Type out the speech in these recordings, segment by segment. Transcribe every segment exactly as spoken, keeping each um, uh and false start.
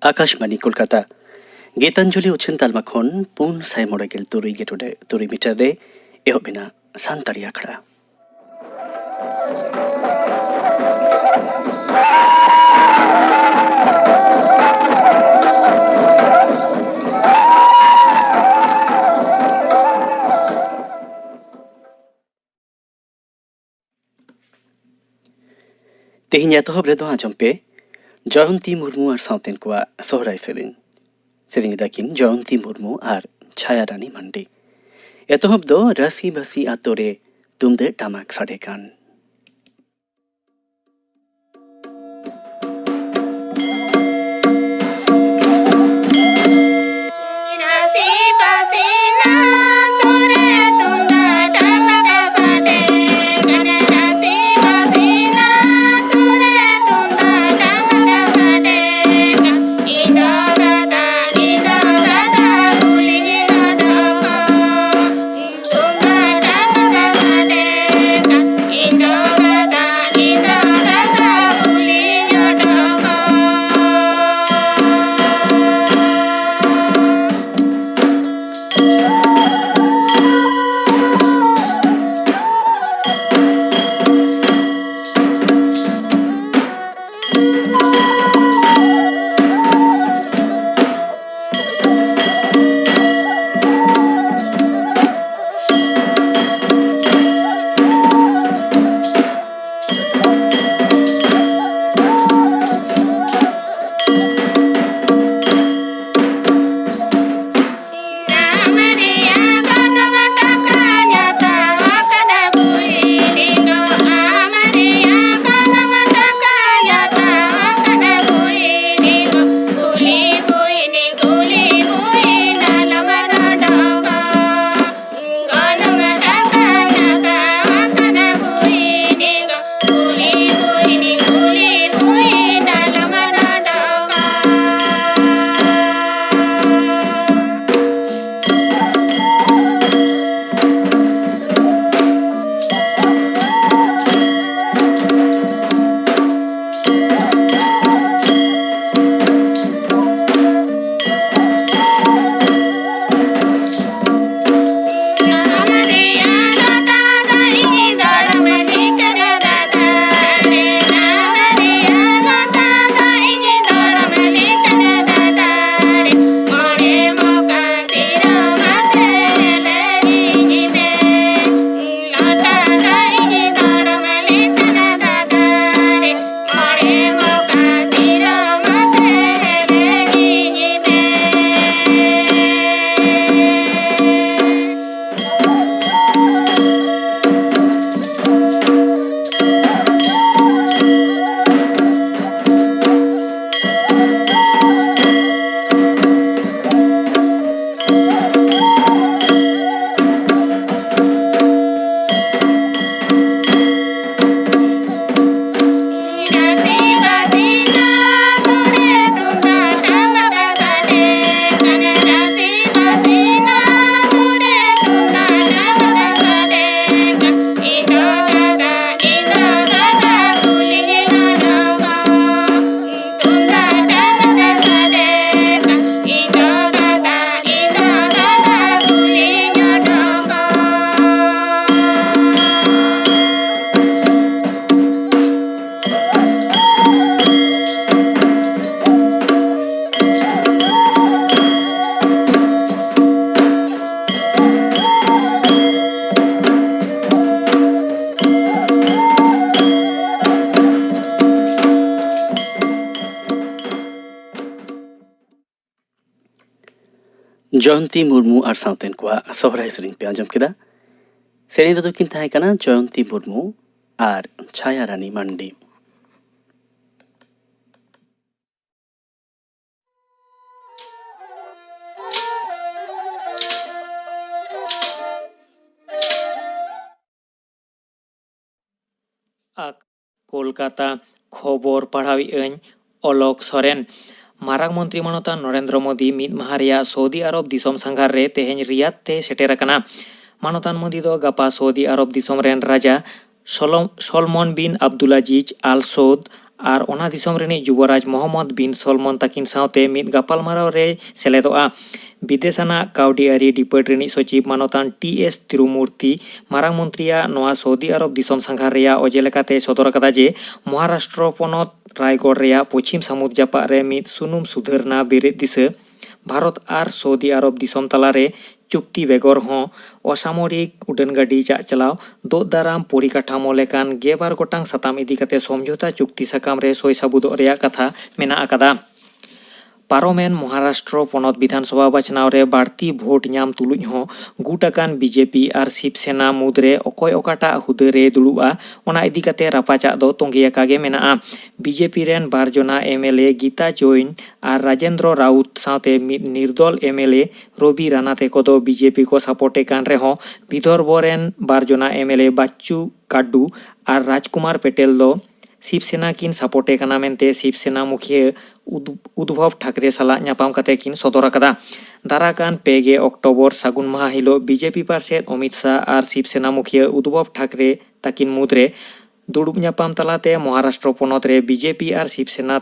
ᱟᱠᱟᱥᱵᱟᱱᱤ ᱠᱳᱞᱠᱟᱛᱟ᱾ ᱜᱤᱛᱟᱧᱡᱚᱞᱤ ᱩᱪᱷᱟᱹᱱ ᱛᱟᱞᱢᱟ ᱠᱷᱚᱱ ᱯᱩᱱ ᱥᱟᱭ ᱢᱚᱬᱮ ᱜᱮᱞ ᱛᱩᱨᱩᱭ ᱜᱮᱴ ᱛᱩᱨᱩᱭ ᱢᱤᱴᱟᱨ ᱨᱮ ᱮᱦᱚᱵ ᱮᱱᱟ ᱥᱟᱱᱛᱟᱲᱤ ᱟᱠᱷᱲᱟ᱾ ᱛᱮᱦᱮᱧ ᱮᱛᱚᱦᱚᱵ ᱨᱮᱫᱚ ᱟᱸᱡᱚᱢ ᱯᱮ ᱡᱚᱭᱚᱱᱛᱤ ᱢᱩᱨᱢᱩ ᱟᱨ ᱥᱟᱶᱛᱮᱱ ᱠᱚᱣᱟᱜ ᱥᱚᱦᱨᱟᱭ ᱥᱮᱨᱮᱧ᱾ ᱥᱮᱨᱮᱧ ᱮᱫᱟ ᱠᱤᱱ ᱡᱚᱭᱚᱱᱛᱤ ᱢᱩᱨᱢᱩ ᱟᱨ ᱪᱷᱟᱭᱟ ᱨᱟᱱᱤ ᱢᱟᱱᱰᱤ᱾ ᱮᱛᱚᱦᱚᱵ ᱫᱚ ᱨᱟᱹᱥᱤ ᱵᱟᱹᱥᱤ ᱟᱛᱳ ᱨᱮ ᱛᱩᱢᱫᱟᱹᱜ ᱴᱟᱢᱟᱠ ᱥᱟᱰᱮ ᱠᱟᱱ᱾ ᱡᱚᱭᱚᱱᱛᱤ ᱢᱩᱨᱢᱩ ᱟᱨ ᱥᱟᱶᱛᱮᱱ ᱠᱚᱣᱟᱜ ᱥᱚᱦᱨᱟᱭ ᱥᱮᱨᱮᱧ ᱯᱮ ᱟᱸᱡᱚᱢ ᱠᱮᱫᱟ᱾ ᱥᱮᱨᱮᱧ ᱨᱮᱫᱚ ᱠᱤᱱ ᱛᱟᱦᱮᱸ ᱠᱟᱱᱟ ᱡᱚᱭᱚᱱᱛᱤ ᱢᱩᱨᱢᱩ ᱟᱨ ᱪᱷᱟᱭᱟ ᱨᱟᱱᱤ ᱢᱟᱱᱰᱤ᱾ ᱟᱠ-, ᱠᱳᱞᱠᱟᱛᱟ᱾ ᱠᱷᱚᱵᱚᱨ ᱯᱟᱲᱦᱟᱣᱮᱫ ᱟᱹᱧ ᱚᱞᱚᱠ ᱥᱚᱨᱮᱱ᱾ ᱢᱟᱨᱟᱝ ᱢᱚᱱᱛᱨᱤ ᱢᱟᱱᱚᱛᱟᱱ ᱱᱚᱨᱮᱱᱫᱨᱚ ᱢᱳᱫᱤ ᱢᱤᱫ ᱢᱟᱦᱟ ᱨᱮᱭᱟᱜ ᱥᱳᱣᱫᱤ ᱟᱨᱚᱵ ᱫᱤᱥᱚᱢ ᱥᱟᱸᱜᱷᱟᱨ ᱨᱮ ᱛᱮᱦᱮᱧ ᱨᱤᱭᱟᱫ ᱛᱮ ᱥᱮᱴᱮᱨ ᱟᱠᱟᱱᱟ᱾ ᱢᱟᱱᱚᱛᱟᱱ ᱢᱳᱫᱤ ᱫᱚ ᱜᱟᱯᱟ ᱥᱳᱣᱫᱤ ᱟᱨᱚᱵ ᱫᱤᱥᱚᱢ ᱨᱮᱱ ᱨᱟᱡᱟ ᱥᱚᱞᱚᱢ-, ᱥᱚᱞᱢᱚᱱ ᱵᱤᱱ ᱟᱵᱫᱩᱞᱟᱡᱤᱡ ᱟᱞ ᱥᱳᱫ ᱟᱨ ᱚᱱᱟ ᱫᱤᱥᱚᱢ ᱨᱤᱱᱤᱡ ᱡᱩᱵᱚᱨᱟᱡᱽ ᱢᱚᱦᱚᱢᱢᱚᱫᱽ ᱵᱤᱱ ᱥᱚᱞᱢᱚᱱ ᱛᱟᱹᱠᱤᱱ ᱥᱟᱶᱛᱮ ᱢᱤᱫ ᱜᱟᱯᱟᱞᱢᱟᱨᱟᱣ ᱨᱮᱭ ᱥᱮᱞᱮᱫᱚᱜᱼᱟ᱾ ᱵᱤᱫᱮᱥ ᱟᱱᱟᱜ ᱠᱟᱹᱣᱰᱤ ᱟᱹᱨᱤ ᱰᱤᱯᱟᱨᱴ ᱨᱤᱱᱤᱡ ᱥᱚᱪᱤᱵᱽ ᱢᱟᱱᱚᱛᱟᱱ ᱴᱤ ᱮᱥ ᱛᱤᱨᱩᱢᱩᱨᱛᱤ ᱢᱟᱨᱟᱝ ᱢᱚᱱᱛᱨᱤᱭᱟᱜ ᱱᱚᱣᱟ ᱥᱳᱣᱫᱤ ᱟᱨᱚᱵ ᱫᱤᱥᱚᱢ ᱥᱟᱸᱜᱷᱟᱨ ᱨᱮᱭᱟᱜ ᱚᱡᱮ ᱞᱮᱠᱟᱛᱮ ᱥᱚᱫᱚᱨ ᱟᱠᱟᱫᱟ ᱡᱮ ᱢᱚᱦᱟᱨᱟᱥᱴᱨᱚ ᱯᱚᱱᱚᱛ ᱨᱟᱭᱜᱚᱲ ᱨᱮᱭᱟᱜ ᱯᱚᱪᱷᱤᱢ ᱥᱟᱹᱢᱩᱫ ᱡᱟᱯᱟᱜ ᱨᱮ ᱢᱤᱫ ᱥᱩᱱᱩᱢ ᱥᱩᱫᱷᱟᱹᱨᱱᱟ ᱵᱮᱨᱮᱫ ᱫᱤᱥᱟᱹ ᱵᱷᱟᱨᱚᱛ ᱟᱨ ᱥᱳᱣᱫᱤ ᱟᱨᱚᱵ ᱫᱤᱥᱚᱢ ᱛᱟᱞᱟᱨᱮ ᱪᱩᱠᱛᱤ ᱵᱮᱜᱚᱨ ᱦᱚᱸ ᱚᱥᱟᱢᱚᱨᱤᱠ ᱩᱰᱟᱹᱱ ᱜᱟᱹᱰᱤ ᱪᱟᱜ ᱪᱟᱞᱟᱣ, ᱫᱳᱜ ᱫᱟᱨᱟᱢ ᱯᱚᱨᱤᱠᱟᱴᱷᱟᱢᱳ ᱞᱮᱠᱟᱱ ᱜᱮᱞ ᱵᱟᱨ ᱜᱚᱴᱟᱝ ᱥᱟᱛᱟᱢ ᱤᱫᱤ ᱠᱟᱛᱮ ᱥᱚᱢᱡᱷᱚᱛᱟ ᱪᱩᱠᱛᱤ ᱥᱟᱠᱟᱢ ᱨᱮ ᱥᱳᱭ ᱥᱟᱹᱵᱩᱫᱚᱜ ᱨᱮᱭᱟᱜ ᱠᱟᱛᱷᱟ ᱢᱮᱱᱟᱜ ᱟᱠᱟᱫᱟ᱾ ᱯᱟᱨᱚᱢᱮᱱ ᱢᱚᱦᱟᱨᱟᱥᱴᱨᱚ ᱯᱚᱱᱚᱛ ᱵᱤᱫᱷᱟᱱ ᱥᱚᱵᱷᱟ ᱵᱟᱪᱷᱱᱟᱣ ᱨᱮ ᱵᱟᱹᱲᱛᱤ ᱵᱷᱳᱴ ᱧᱟᱢ ᱛᱩᱞᱩᱡ ᱦᱚᱸ ᱜᱩᱴ ᱟᱠᱟᱱ ᱵᱤᱡᱮᱯᱤ ᱟᱨ ᱥᱤᱵ ᱥᱮᱱᱟ ᱢᱩᱫᱽᱨᱮ ᱚᱠᱚᱭ ᱚᱠᱟᱴᱟᱜ ᱦᱩᱫᱟᱹ ᱨᱮ ᱫᱩᱲᱩᱵᱼᱟ, ᱚᱱᱟ ᱤᱫᱤ ᱠᱟᱛᱮ ᱨᱟᱯᱟᱪᱟᱜ ᱫᱚ ᱛᱚᱸᱜᱮ ᱟᱠᱟ ᱜᱮ ᱢᱮᱱᱟᱜᱼᱟ᱾ ᱵᱤᱡᱮᱯᱤ ᱨᱮᱱ ᱵᱟᱨ ᱡᱚᱱᱟ ᱮᱢ ᱮᱞ ᱮ ᱜᱤᱛᱟ ᱡᱚᱭᱱ ᱟᱨ ᱨᱟᱡᱮᱱᱫᱨᱚ ᱨᱟᱣᱩᱛ ᱥᱟᱶᱛᱮ ᱢᱤᱫ ᱱᱤᱨᱫᱚᱞ ᱮᱢ ᱮᱞ ᱮ ᱨᱚᱵᱤ ᱨᱟᱱᱟ ᱛᱮᱠᱚ ᱫᱚ ᱵᱤᱡᱮᱯᱤ ᱠᱚ ᱥᱟᱯᱳᱨᱴ ᱮ ᱠᱟᱱ ᱨᱮᱦᱚᱸ, ᱵᱤᱫᱚᱨᱵᱷᱚ ᱨᱮᱱ ᱵᱟᱨ ᱡᱚᱱᱟ ᱮᱢ ᱮᱞ ᱮ ᱵᱟᱪᱪᱩ ᱠᱟᱰᱰᱩ ᱟᱨ ᱨᱟᱡᱽᱠᱩᱢᱟᱨ ᱯᱮᱴᱮᱞ ᱫᱚ ᱥᱤᱵ ᱥᱮᱱᱟ ᱠᱤᱱ ᱥᱟᱯᱳᱨᱴ ᱮ ᱠᱟᱱᱟ ᱢᱮᱱᱛᱮ ᱥᱤᱵ ᱥᱮᱱᱟ ᱢᱩᱠᱷᱤᱭᱟᱹ ᱩᱫᱷ-, ᱩᱫᱷᱵᱷᱚᱵ ᱴᱷᱟᱠᱨᱮ ᱥᱟᱞᱟᱜ ᱧᱟᱯᱟᱢ ᱠᱟᱛᱮ ᱠᱤᱱ ᱥᱚᱫᱚᱨ ᱟᱠᱟᱫᱟ᱾ ᱫᱟᱨᱟ ᱠᱟᱱ ᱯᱮ ᱜᱮ ᱚᱠᱴᱳᱵᱚᱨ ᱥᱟᱹᱜᱩᱱ ᱢᱟᱦᱟ ᱦᱤᱞᱳᱜ ᱵᱤᱡᱮᱯᱤ ᱯᱟᱨᱥᱮᱫ ᱚᱢᱤᱛ ᱥᱟᱦ ᱟᱨ ᱥᱤᱵ ᱥᱮᱱᱟ ᱢᱩᱠᱷᱤᱭᱟᱹ ᱩᱫᱷᱵᱷᱚᱵ ᱴᱷᱟᱠᱨᱮ ᱛᱟᱹᱠᱤᱱ ᱢᱩᱫᱽᱨᱮ ᱫᱩᱲᱩᱵ ᱧᱟᱯᱟᱢ ᱛᱟᱞᱟᱛᱮ ᱢᱚᱦᱟᱨᱟᱥᱴᱨᱚ ᱯᱚᱱᱚᱛ ᱨᱮ ᱵᱤᱡᱮᱯᱤ ᱟᱨ ᱥᱤᱵ ᱥᱮᱱᱟ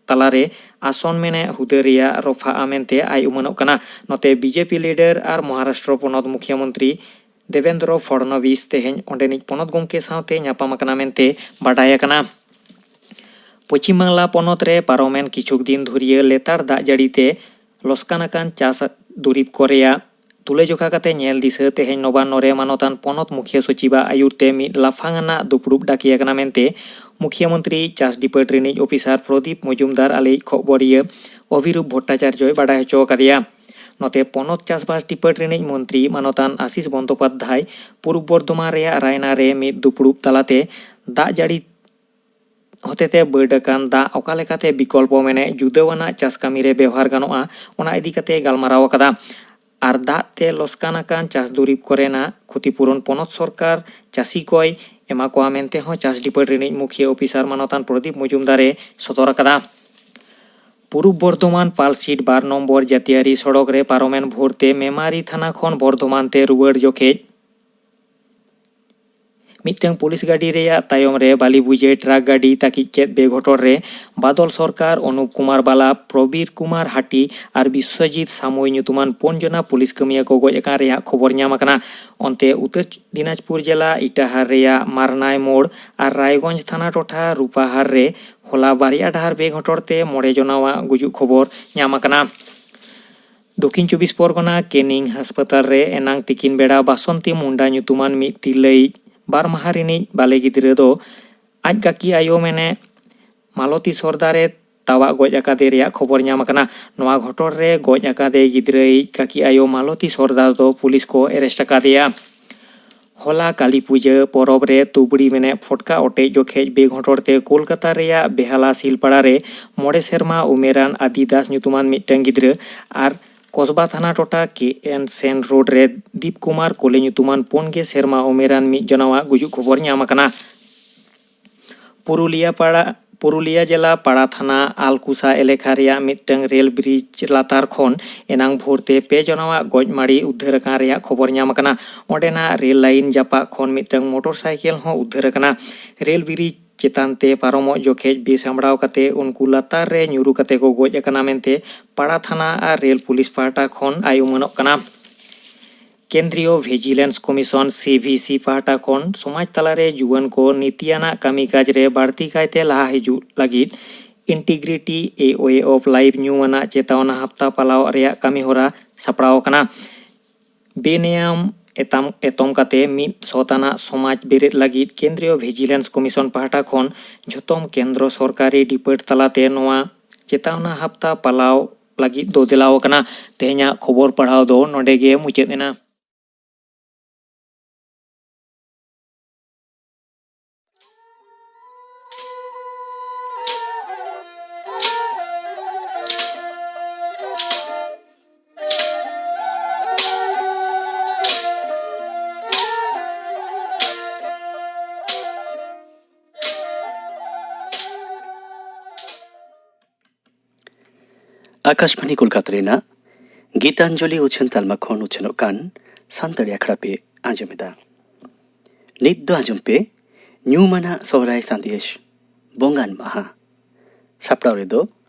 ᱛᱟᱞᱟᱨᱮ ᱟᱥᱚᱱ ᱢᱮᱱᱮᱫ ᱦᱩᱫᱟᱹ ᱨᱮᱭᱟᱜ ᱨᱚᱯᱷᱟᱜᱼᱟ ᱢᱮᱱᱛᱮ ᱟᱭ ᱩᱢᱟᱹᱱᱚᱜ ᱠᱟᱱᱟ᱾ ᱱᱚᱛᱮ ᱵᱤᱡᱮᱯᱤ ᱞᱤᱰᱟᱨ ᱟᱨ ᱢᱚᱦᱟᱨᱟᱥᱴᱨᱚ ᱯᱚᱱᱚᱛ ᱢᱩᱠᱷᱭᱟᱹ ᱢᱚᱱᱛᱨᱤ ᱫᱮᱵᱮᱱᱫᱨᱚ ᱯᱷᱚᱲᱱᱚᱵᱤᱥ ᱛᱮᱦᱮᱧ ᱚᱸᱰᱮᱱᱤᱡ ᱯᱚᱱᱚᱛ ᱜᱚᱢᱠᱮ ᱥᱟᱶᱛᱮ ᱧᱟᱯᱟᱢ ᱟᱠᱟᱱᱟ ᱢᱮᱱᱛᱮ ᱵᱟᱰᱟᱭ ᱟᱠᱟᱱᱟ᱾ ᱯᱚᱪᱷᱤᱢ ᱵᱟᱝᱞᱟ ᱯᱚᱱᱚᱛ ᱨᱮ ᱯᱟᱨᱚᱢᱮᱱ ᱠᱤᱪᱷᱩᱠ ᱫᱤᱱ ᱫᱷᱩᱨᱤᱭᱟᱹ ᱞᱮᱛᱟᱲ ᱫᱟᱜ ᱡᱟᱹᱲᱤ ᱛᱮ ᱞᱚᱥᱠᱟᱱ ᱟᱠᱟᱱ ᱪᱟᱥ ᱫᱩᱨᱤᱵᱽ ᱠᱚ ᱨᱮᱭᱟᱜ ᱛᱩᱞᱟᱹᱡᱚᱠᱷᱟ ᱠᱟᱛᱮ ᱧᱮᱞ ᱫᱤᱥᱟᱹ ᱛᱮᱦᱮᱧ ᱱᱚᱵᱟᱱᱱᱚ ᱨᱮ ᱢᱟᱱᱚᱛᱟᱱ ᱯᱚᱱᱚᱛ ᱢᱩᱠᱷᱭᱟᱹ ᱥᱚᱪᱤᱵᱟᱜ ᱟᱹᱭᱩᱨ ᱛᱮ ᱢᱤᱫ ᱞᱟᱯᱷᱟᱝ ᱟᱱᱟᱜ ᱫᱩᱯᱲᱩᱵ ᱰᱟᱠᱮ ᱟᱠᱟᱱᱟ ᱢᱮᱱᱛᱮ ᱢᱩᱠᱷᱭᱟᱹ ᱢᱚᱱᱛᱨᱤ ᱪᱟᱥ ᱰᱤᱯᱟᱨᱴ ᱨᱤᱱᱤᱡ ᱚᱯᱷᱤᱥᱟᱨ ᱯᱨᱚᱫᱤᱯ ᱢᱚᱡᱩᱢᱫᱟᱨ ᱟᱞᱮᱭᱤᱡ ᱠᱷᱚᱵᱚᱨᱤᱭᱟᱹ ᱚᱵᱷᱤᱨᱩᱯ ᱵᱷᱚᱴᱴᱟᱪᱟᱨᱡᱚᱭ ᱵᱟᱰᱟᱭ ᱦᱚᱪᱚ ᱟᱠᱟᱫᱮᱭᱟ᱾ ᱱᱚᱛᱮ ᱯᱚᱱᱚᱛ ᱪᱟᱥᱵᱟᱥ ᱰᱤᱯᱟᱨᱴ ᱨᱤᱱᱤᱡ ᱢᱚᱱᱛᱨᱤ ᱢᱟᱱᱚᱛᱟᱱ ᱟᱥᱤᱥ ᱵᱚᱱᱫᱳᱯᱟᱫᱽᱫᱷᱟᱭ ᱯᱩᱨᱩᱵ ᱵᱚᱨᱫᱷᱚᱢᱟᱱ ᱨᱮᱭᱟᱜ ᱨᱟᱭᱱᱟ ᱨᱮ ᱢᱤᱫ ᱫᱩᱯᱲᱩᱵ ᱛᱟᱞᱟᱛᱮ ᱫᱟᱜ ᱡᱟᱹᱲᱤ ᱦᱚᱛᱮᱛᱮ ᱵᱟᱹᱰ ᱟᱠᱟᱱ ᱫᱟᱜ ᱚᱠᱟ ᱞᱮᱠᱟᱛᱮ ᱵᱤᱠᱚᱞᱯᱚ ᱢᱮᱱᱮ ᱡᱩᱫᱟᱹᱣᱟᱱᱟᱜ ᱪᱟᱥ ᱠᱟᱹᱢᱤ ᱨᱮ ᱵᱮᱣᱦᱟᱨ ᱜᱟᱱᱚᱜᱼᱟ, ᱚᱱᱟ ᱤᱫᱤ ᱠᱟᱛᱮ ᱜᱟᱞᱢᱟᱨᱟᱣ ᱟᱠᱟᱫᱟ᱾ ᱟᱨ ᱫᱟᱜ ᱛᱮ ᱞᱚᱥᱠᱟᱱ ᱟᱠᱟᱱ ᱪᱟᱥ ᱫᱩᱨᱤᱵᱽ ᱠᱚᱨᱮᱱᱟᱜ ᱠᱷᱚᱛᱤᱯᱩᱨᱚᱱ ᱯᱚᱱᱚᱛ ᱥᱚᱨᱠᱟᱨ ᱪᱟᱹᱥᱤ ᱠᱚᱭ ᱮᱢᱟ ᱠᱚᱣᱟ ᱢᱮᱱᱛᱮ ᱦᱚᱸ ᱪᱟᱥ ᱰᱤᱯᱟᱨᱴ ᱨᱤᱱᱤᱡ ᱢᱩᱠᱷᱤᱭᱟᱹ ᱚᱯᱷᱤᱥᱟᱨ ᱢᱟᱱᱚᱛᱟᱱ ᱯᱨᱚᱫᱤᱯ ᱢᱚᱡᱩᱢᱫᱟᱨ ᱮ ᱥᱚᱫᱚᱨ ᱟᱠᱟᱫᱟ᱾ ᱯᱩᱨᱩᱵ ᱵᱚᱨᱫᱷᱚᱢᱟᱱ ᱯᱟᱞᱥᱤᱴ ᱵᱟᱨ ᱱᱚᱢᱵᱚᱨ ᱡᱟᱹᱛᱤᱭᱟᱹᱨᱤ ᱥᱚᱲᱚᱠ ᱨᱮ ᱯᱟᱨᱚᱢᱮᱱ ᱵᱷᱳᱨ ᱛᱮ ᱢᱮᱢᱟᱨᱤ ᱛᱷᱟᱱᱟ ᱠᱷᱚᱱ ᱵᱚᱨᱫᱷᱚᱢᱟᱱ ᱛᱮ ᱨᱩᱣᱟᱹᱲ ᱡᱚᱠᱷᱮᱡ ᱢᱤᱫᱴᱟᱝ ᱯᱩᱞᱤᱥ ᱜᱟᱹᱰᱤ ᱨᱮᱭᱟᱜ ᱛᱟᱭᱚᱢ ᱨᱮ ᱵᱟᱞᱤ ᱵᱩᱡᱷᱟᱹ ᱴᱨᱟᱠ ᱜᱟᱹᱰᱤ ᱛᱟᱹᱠᱤᱡ ᱠᱮᱫ ᱵᱮᱜᱷᱚᱴᱚᱱ ᱨᱮ ᱵᱟᱫᱚᱞ ᱥᱚᱨᱠᱟᱨ, ᱚᱱᱩᱯ ᱠᱩᱢᱟᱨ ᱵᱟᱞᱟ, ᱯᱨᱚᱵᱤᱨ ᱠᱩᱢᱟᱨ ᱦᱟᱴᱤ ᱟᱨ ᱵᱤᱥᱥᱚᱡᱤᱛ ᱥᱟᱢᱩᱭ ᱧᱩᱛᱩᱢᱟᱱ ᱯᱩᱱ ᱡᱚᱱᱟ ᱯᱩᱞᱤᱥ ᱠᱟᱹᱢᱤᱭᱟᱹ ᱠᱚ ᱜᱚᱡ ᱟᱠᱟᱱ ᱨᱮᱭᱟᱜ ᱠᱷᱚᱵᱚᱨ ᱧᱟᱢ ᱟᱠᱟᱱᱟ᱾ ᱚᱱᱛᱮ ᱩᱛᱛᱚᱨ ᱫᱤᱱᱟᱡᱽᱯᱩᱨ ᱡᱮᱞᱟ ᱤᱴᱟᱦᱟᱨ ᱨᱮᱭᱟᱜ ᱢᱟᱨᱱᱟᱭ ᱢᱳᱲ ᱟᱨ ᱨᱟᱭᱜᱚᱸᱡᱽ ᱛᱷᱟᱱᱟ ᱴᱚᱴᱷᱟ ᱨᱩᱯᱟᱦᱟᱨ ᱨᱮ ᱦᱚᱞᱟ ᱵᱟᱨᱭᱟ ᱰᱟᱦᱟᱨ ᱵᱮᱜᱷᱚᱴᱚᱱ ᱛᱮ ᱢᱚᱬᱮ ᱡᱚᱱᱟᱣᱟᱜ ᱜᱩᱡᱩᱜ ᱠᱷᱚᱵᱚᱨ ᱧᱟᱢ ᱟᱠᱟᱱᱟ᱾ ᱫᱚᱠᱷᱤᱱ ᱪᱚᱵᱵᱤᱥ ᱯᱚᱨᱜᱚᱱᱟ ᱠᱮᱱᱤᱝ ᱦᱟᱥᱯᱟᱛᱟᱞ ᱨᱮ ᱮᱱᱟᱝ ᱛᱤᱠᱤᱱ ᱵᱮᱲᱟ ᱵᱟᱥᱚᱱᱛᱤ ᱢᱩᱱᱰᱟ ᱧᱩᱛᱩᱢᱟᱱ ᱢᱤᱫ ᱛᱤᱨᱞᱟᱹᱭᱤᱡ ᱵᱟᱨ ᱢᱟᱦᱟ ᱨᱤᱱᱤᱡ ᱵᱟᱞᱮ ᱜᱤᱫᱽᱨᱟᱹ ᱫᱚ ᱟᱡ ᱠᱟᱹᱠᱤ ᱟᱭᱳ ᱢᱮᱱᱮ ᱢᱟᱞᱚᱛᱤ ᱥᱚᱨᱫᱟᱨ ᱮ ᱛᱟᱣᱟᱜ ᱜᱚᱡ ᱟᱠᱟᱫᱮ ᱨᱮᱭᱟᱜ ᱠᱷᱚᱵᱚᱨ ᱧᱟᱢ ᱟᱠᱟᱱᱟ᱾ ᱱᱚᱣᱟ ᱜᱷᱚᱴᱚᱱ ᱨᱮ ᱜᱚᱡ ᱟᱠᱟᱫᱮ ᱜᱤᱫᱽᱨᱟᱹᱭᱤᱡ ᱠᱟᱹᱠᱤ ᱟᱭᱳ ᱢᱟᱞᱚᱛᱤ ᱥᱚᱨᱫᱟᱨ ᱫᱚ ᱯᱩᱞᱤᱥ ᱠᱚ ᱮᱨᱮᱥᱴ ᱟᱠᱟᱫᱮᱭᱟ᱾ ᱦᱚᱞᱟ ᱠᱟᱹᱞᱤ ᱯᱩᱡᱟᱹ ᱯᱚᱨᱚᱵᱽ ᱨᱮ ᱛᱩᱵᱲᱤ ᱢᱮᱱᱮ ᱯᱷᱚᱴᱠᱟ ᱚᱴᱮᱡ ᱡᱚᱠᱷᱮᱡ ᱵᱮᱜᱷᱚᱴᱚᱱ ᱛᱮ ᱠᱳᱞᱠᱟᱛᱟ ᱨᱮᱭᱟᱜ ᱵᱮᱦᱟᱞᱟ ᱥᱤᱞᱯᱟᱲᱟ ᱨᱮ ᱢᱚᱬᱮ ᱥᱮᱨᱢᱟ ᱩᱢᱮᱨᱟᱱ ᱟᱫᱤ ᱫᱟᱥ ᱧᱩᱛᱩᱢᱟᱱ ᱢᱤᱫᱴᱟᱝ ᱜᱤᱫᱽᱨᱟᱹ ᱟᱨ ᱠᱚᱥᱵᱟ ᱛᱷᱟᱱᱟ ᱴᱚᱴᱷᱟ ᱠᱮ ᱮᱱ ᱥᱮᱱ ᱨᱳᱰ ᱨᱮ ᱫᱤᱯ ᱠᱩᱢᱟᱨ ᱠᱳᱞᱮ ᱧᱩᱛᱩᱢᱟᱱ ᱯᱩᱱ ᱜᱮ ᱥᱮᱨᱢᱟ ᱩᱢᱮᱨᱟᱱ ᱢᱤᱫ ᱡᱚᱱᱟᱣᱟᱜ ᱜᱩᱡᱩᱜ ᱠᱷᱚᱵᱚᱨ ᱧᱟᱢ ᱟᱠᱟᱱᱟ᱾ ᱯᱩᱨᱩᱞᱤᱭᱟ ᱯᱟᱲᱟ, ᱯᱩᱨᱩᱞᱤᱭᱟ ᱡᱮᱞᱟ ᱯᱟᱲᱟ ᱛᱷᱟᱱᱟ ᱟᱞᱠᱩᱥᱟ ᱮᱞᱮᱠᱷᱟ ᱨᱮᱭᱟᱜ ᱢᱤᱫᱴᱟᱝ ᱨᱮᱞ ᱵᱨᱤᱡᱽ ᱞᱟᱛᱟᱨ ᱠᱷᱚᱱ ᱮᱱᱟᱝ ᱵᱷᱳᱨ ᱛᱮ ᱯᱮ ᱡᱚᱱᱟᱣᱟᱜ ᱜᱚᱡ ᱢᱟᱹᱲᱤ ᱩᱫᱽᱫᱷᱟᱹᱨ ᱟᱠᱟᱱ ᱨᱮᱭᱟᱜ ᱠᱷᱚᱵᱚᱨ ᱧᱟᱢ ᱟᱠᱟᱱᱟ᱾ ᱚᱸᱰᱮᱱᱟᱜ ᱨᱮᱞ ᱞᱟᱭᱤᱱ ᱡᱟᱯᱟᱜ ᱠᱷᱚᱱ ᱢᱤᱫᱴᱟᱝ ᱢᱚᱴᱚᱨ ᱥᱟᱭᱠᱮᱞ ᱦᱚᱸ ᱩᱫᱽᱫᱷᱟᱹᱨ ᱟᱠᱟᱱᱟ᱾ ᱨᱮᱞ ᱵᱨᱤᱡᱽ ᱪᱮᱛᱟᱱ ᱛᱮ ᱯᱟᱨᱚᱢᱚᱜ ᱡᱚᱠᱷᱮᱡ ᱵᱮᱥᱟᱢᱵᱲᱟᱣ ᱠᱟᱛᱮ ᱩᱱᱠᱩ ᱞᱟᱛᱟᱨ ᱨᱮ ᱧᱩᱨᱩ ᱠᱟᱛᱮ ᱠᱚ ᱜᱚᱡ ᱟᱠᱟᱱᱟ ᱢᱮᱱᱛᱮ ᱯᱟᱲᱟ ᱛᱷᱟᱱᱟ ᱟᱨ ᱨᱮᱞ ᱯᱩᱞᱤᱥ ᱯᱟᱦᱴᱟ ᱠᱷᱚᱱ ᱟᱭ ᱩᱢᱟᱹᱱᱚᱜ ᱠᱟᱱᱟ᱾ ᱠᱮᱱᱫᱨᱤᱭᱚ ᱵᱷᱤᱡᱤᱞᱮᱱᱥ ᱠᱚᱢᱤᱥᱚᱱ, ᱥᱤ ᱵᱷᱤ ᱥᱤ, ᱯᱟᱦᱴᱟ ᱠᱷᱚᱱ ᱥᱚᱢᱟᱡᱽ ᱛᱟᱞᱟᱨᱮ ᱡᱩᱣᱟᱹᱱ ᱠᱚ ᱱᱤᱛᱤᱭᱟᱱᱟᱜ ᱠᱟᱹᱢᱤ ᱠᱟᱡᱽ ᱨᱮ ᱵᱟᱹᱲᱛᱤ ᱠᱟᱭᱛᱮ ᱞᱟᱦᱟ ᱦᱤᱡᱩᱜ ᱞᱟᱹᱜᱤᱫ Integrity A O A of Life ᱧᱩᱢ ᱟᱱᱟᱜ ᱪᱮᱛᱟᱣᱱᱟ ᱦᱟᱯᱛᱟ ᱯᱟᱞᱟᱣ ᱨᱮᱭᱟᱜ ᱠᱟᱹᱢᱤ ᱦᱚᱨᱟ ᱥᱟᱯᱲᱟᱣ ᱟᱠᱟᱱᱟ᱾ ᱵᱮᱱᱮᱭᱟᱢ ᱮᱛᱟᱢ, ᱮᱛᱚᱢ ᱠᱟᱛᱮ ᱢᱤᱫ ᱥᱚᱛ ᱟᱱᱟᱜ ᱥᱚᱢᱟᱡᱽ ᱵᱮᱨᱮᱫ ᱞᱟᱹᱜᱤᱫ ᱠᱮᱱᱫᱨᱤᱭᱚ ᱵᱷᱤᱡᱤᱞᱮᱱᱥ ᱠᱚᱢᱤᱥᱚᱱ ᱯᱟᱦᱴᱟ ᱠᱷᱚᱱ ᱡᱷᱚᱛᱚᱢ ᱠᱮᱱᱫᱨᱚ ᱥᱚᱨᱠᱟᱨᱤ ᱰᱤᱯᱟᱨᱴ ᱛᱟᱞᱟᱛᱮ ᱱᱚᱣᱟ ᱪᱮᱛᱟᱣᱱᱟ ᱦᱟᱯᱛᱟ ᱯᱟᱞᱟᱣ ᱞᱟᱹᱜᱤᱫ ᱫᱚ ᱫᱮᱞᱟᱣ ᱟᱠᱟᱱᱟ᱾ ᱛᱮᱦᱮᱧᱟᱜ ᱠᱷᱚᱵᱚᱨ ᱯᱟᱲᱦᱟᱣ ᱫᱚ ᱱᱚᱰᱮ ᱜᱮ ᱢᱩᱪᱟᱹᱫ ᱮᱱᱟ᱾ ᱟᱠᱟᱥᱵᱟᱬᱤ ᱠᱳᱞᱠᱟᱛᱟ ᱨᱮᱱᱟᱜ ᱜᱤᱛᱟᱧᱡᱚᱞᱤ ᱩᱪᱷᱟᱹᱱ ᱛᱟᱞᱢᱟ ᱠᱷᱚᱱ ᱩᱪᱷᱟᱹᱱᱚᱜ ᱠᱟᱱ ᱥᱟᱱᱛᱟᱲᱤ ᱟᱠᱷᱲᱟ ᱯᱮ ᱟᱸᱡᱚᱢᱮᱫᱟ᱾ ᱱᱤᱛ ᱫᱚ ᱟᱸᱡᱚᱢ ᱯᱮ ᱧᱩᱢᱟᱱᱟᱜ ᱥᱚᱦᱨᱟᱭ ᱥᱟᱸᱫᱮᱥ, ᱵᱚᱸᱜᱟᱱ ᱢᱟᱦᱟ᱾ ᱥᱟᱯᱲᱟᱣ ᱨᱮᱫᱚ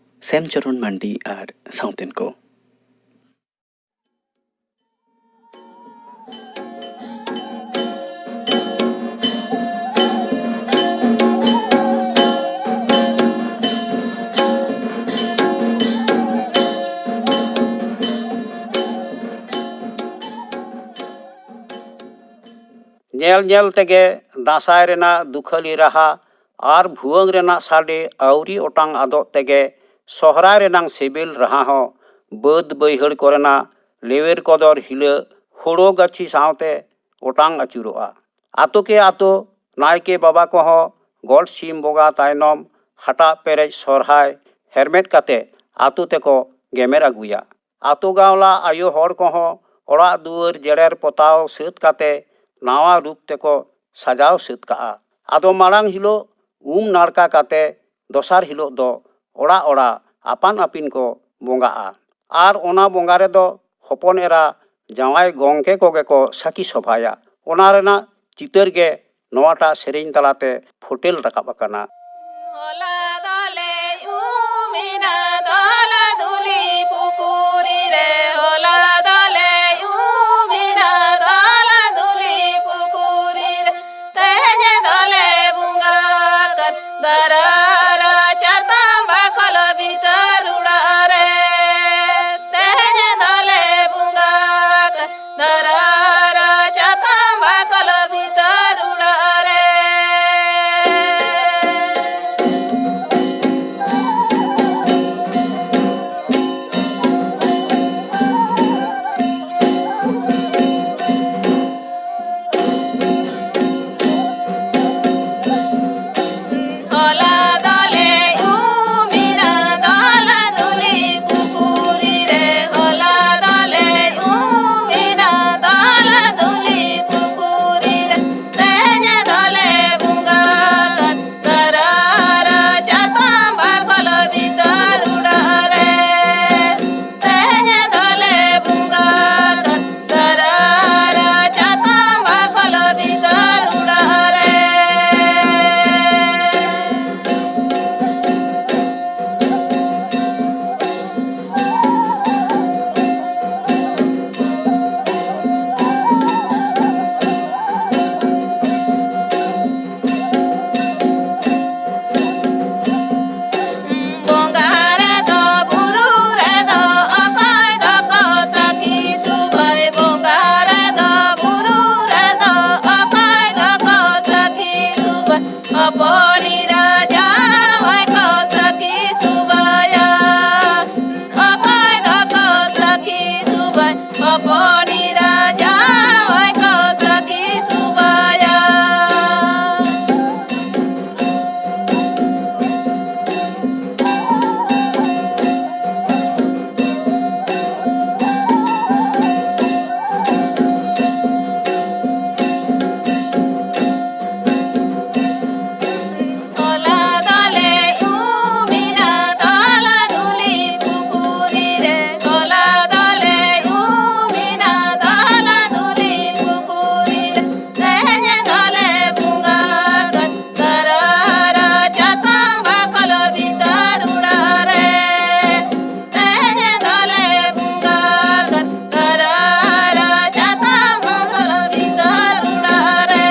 ᱥᱮᱢᱪᱚᱨᱚᱱ ᱢᱟᱱᱰᱤ ᱟᱨ ᱥᱟᱶᱛᱮᱱ ᱠᱚ᱾ ᱧᱮᱞ ᱧᱮᱞ ᱛᱮᱜᱮ ᱫᱟᱸᱥᱟᱭ ᱨᱮᱱᱟᱜ ᱫᱩᱠᱷᱟᱹᱞᱤ ᱨᱟᱦᱟ ᱟᱨ ᱵᱷᱩᱣᱟᱹᱝ ᱨᱮᱱᱟᱜ ᱥᱟᱰᱮ ᱟᱹᱣᱨᱤ ᱚᱴᱟᱝ ᱟᱫᱚᱜ ᱛᱮᱜᱮ ᱥᱚᱦᱨᱟᱭ ᱨᱮᱱᱟᱝ ᱥᱤᱵᱤᱞ ᱨᱟᱦᱟ ᱦᱚᱸ ᱵᱟᱹᱫᱽ ᱵᱟᱹᱭᱦᱟᱹᱲ ᱠᱚᱨᱮᱱᱟᱜ ᱞᱮᱣᱮᱨ ᱠᱚᱫᱚᱨ ᱦᱤᱞᱟᱹᱜ ᱦᱳᱲᱳ ᱜᱟᱹᱪᱷᱤ ᱥᱟᱶᱛᱮ ᱚᱴᱟᱝ ᱟᱹᱪᱩᱨᱚᱜᱼᱟ᱾ ᱟᱛᱳ ᱠᱮ ᱟᱛᱳ ᱱᱟᱭᱠᱮ ᱵᱟᱵᱟ ᱠᱚᱦᱚᱸ ᱜᱚᱰ ᱥᱤᱢ ᱵᱚᱸᱜᱟ ᱛᱟᱭᱱᱚᱢ ᱦᱟᱴᱟᱜ ᱯᱮᱨᱮᱡ ᱥᱚᱨᱦᱟᱭ ᱦᱮᱨᱢᱮᱫ ᱠᱟᱛᱮ ᱟᱛᱳ ᱛᱮᱠᱚ ᱜᱮᱢᱮᱨ ᱟᱹᱜᱩᱭᱟ᱾ ᱟᱛᱳ ᱜᱟᱶᱞᱟ ᱟᱭᱳ ᱦᱚᱲ ᱠᱚᱦᱚᱸ ᱚᱲᱟᱜ ᱫᱩᱣᱟᱹᱨ ᱡᱮᱲᱮᱨ ᱯᱚᱛᱟᱣ ᱥᱟᱹᱛ ᱠᱟᱛᱮ ᱱᱟᱣᱟ ᱨᱩᱯ ᱛᱮᱠᱚ ᱥᱟᱡᱟᱣ ᱥᱟᱹᱛ ᱠᱟᱜᱼᱟ᱾ ᱟᱫᱚ ᱢᱟᱲᱟᱝ ᱦᱤᱞᱳᱜ ᱩᱢ ᱱᱟᱲᱠᱟ ᱠᱟᱛᱮ ᱫᱚᱥᱟᱨ ᱦᱤᱞᱳᱜ ᱫᱚ ᱚᱲᱟᱜ ᱚᱲᱟᱜ ᱟᱯᱟᱱ ᱟᱹᱯᱤᱱ ᱠᱚ ᱵᱚᱸᱜᱟᱜᱼᱟ᱾ ᱟᱨ ᱚᱱᱟ ᱵᱚᱸᱜᱟ ᱨᱮᱫᱚ ᱦᱚᱯᱚᱱ ᱮᱨᱟ ᱡᱟᱶᱟᱭ ᱜᱚᱝᱠᱮ ᱠᱚᱜᱮ ᱠᱚ ᱥᱟᱹᱠᱷᱤ ᱥᱚᱵᱷᱟᱭᱟ᱾ ᱚᱱᱟ ᱨᱮᱱᱟᱜ ᱪᱤᱛᱟᱹᱨ ᱜᱮ ᱱᱚᱣᱟᱴᱟᱜ ᱥᱮᱨᱮᱧ ᱛᱟᱞᱟᱛᱮ ᱯᱷᱩᱴᱮᱞ ᱨᱟᱠᱟᱵ ᱟᱠᱟᱱᱟ᱾ ᱦᱚᱞᱟ ᱫᱚᱞᱮ ᱩᱢ ᱮᱱᱟ ᱫᱚᱞᱟ ᱫᱩᱞᱤ ᱯᱩᱠᱩᱨᱤ ᱨᱮ, ᱦᱚᱞᱟ ᱫᱚᱞᱮ ᱩᱢ ᱮᱱᱟ ᱫᱚᱞᱟ ᱫᱩᱞᱤ ᱯᱩᱠᱩᱨᱤ ᱨᱮ, ᱛᱮᱦᱮᱧ ᱫᱚᱞᱮ ᱵᱚᱸᱜᱟ ᱟᱠᱟᱱ ᱫᱟᱨᱟᱨᱟ ᱪᱟᱛᱟᱢ ᱵᱟᱠᱚᱞ ᱵᱷᱤᱛᱟᱹᱨ ᱚᱲᱟᱜ ᱨᱮ, ᱛᱮᱦᱮᱧ ᱫᱚᱞᱮ ᱵᱚᱸᱜᱟ ᱟᱠᱟᱱ ᱫᱟᱨᱟᱨᱟ ᱪᱟᱛᱟᱢ ᱵᱟᱠᱚᱞ ᱵᱷᱤᱛᱟᱹᱨ ᱚᱲᱟᱜ ᱨᱮ᱾ ᱦᱚᱯᱚᱱᱤᱨᱟ ᱡᱟᱶᱟᱭ ᱠᱚ ᱥᱟᱹᱠᱷᱤ ᱥᱩᱵᱟᱭᱟ᱾ ᱛᱚᱞᱟ ᱫᱚᱞᱮ ᱩᱢᱤᱱᱟ ᱛᱚᱞᱟ ᱫᱩᱞᱤ ᱯᱩᱠᱷᱩᱨᱤ ᱨᱮ, ᱛᱚᱞᱟ ᱫᱚᱞᱮ ᱩᱢᱤᱱᱟ ᱛᱚᱞᱟ ᱫᱩᱞᱤ ᱯᱩᱠᱷᱩᱨᱤ ᱨᱮ, ᱛᱮᱦᱮᱧ ᱫᱚᱞᱮ ᱵᱚᱸᱜᱟ ᱠᱟᱱ ᱛᱟᱨᱟᱨᱟ ᱪᱟᱛᱟᱢ ᱵᱟᱠᱚᱞ ᱵᱷᱤᱛᱟᱹᱨ ᱩᱲᱟ ᱨᱮ᱾ ᱛᱮᱦᱮᱧ ᱫᱚᱞᱮ ᱵᱚᱸᱜᱟ ᱠᱟᱱ ᱛᱟᱨᱟᱨᱟ ᱪᱟᱛᱟᱢ ᱵᱟᱠᱚᱞ ᱵᱷᱤᱛᱟᱹᱨ ᱩᱲᱟ ᱨᱮ᱾